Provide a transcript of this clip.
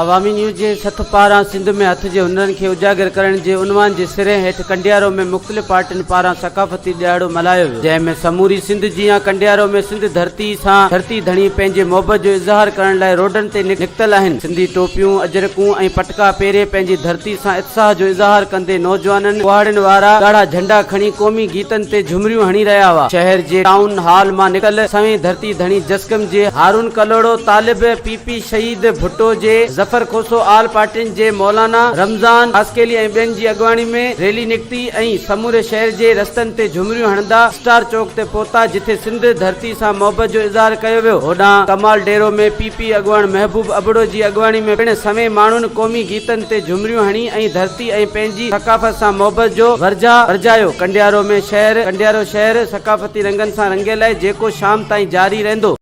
عوامي news جي سٿ پاران سنڌ ۾ هٿ جي هنرن کي اجاگر ڪرڻ جي عنوان جي سري هيٺ ڪنڊيارو ۾ مختلف پارٽين پاران ثقافتي ڏهاڙو ملهايو ويو جنهن ۾ سموري سنڌ جيان ڪنڊيارو ۾ سنڌ ڌرتي سان ڌرتي ڌڻي پنهنجي محبت جو اظهار ڪرڻ لاء روڊن تي نڪتل آهن سنڌي ٽوپيون اجرڪون ۽ پٽڪا پهري پنهنجي ڌرتي سان اتساهه جو اظهار ڪندي نوجوانن ڪهاڙين وارا ڳاڙها جهنڊا کڻي قومي گيتن تي جهمريون هڻي رهيا هئا شهر جي ٽائون هال مان نڪتل سوين ڌرتي ڌڻي جسقم جي هارون ڪلهوڙو طالب پي پي شهيد ڀٽو جي ظفر کوسو آل پارٽين جي مولانا رمضان خاصخيلي ۽ ٻين جي اڳواڻي ۾ ريلي نڪتي ۽ سموري شهر جي رستن تي جهمريون هڻندا اسٽار چوڪ تي پهتا جٿي سنڌ ڌرتي سان محبت جو اظهار ڪيو ويو هوڏانهن ڪمال ڊيرو ۾ پي پي اڳواڻ محبوب ابڙو جي اڳواڻي ۾ پڻ سوين ماڻهن قومي گيتن تي جهمريون هڻي ۽ ڌرتي ۽ پنهنجي ثقافت سان محبت جو ورجاء ورجايو ڪنڊيارو ۾ شهر ڪنڊيارو شهر ثقافتي رنگن سان رنگيل آهي جيڪو شام تائين جاري رهندو.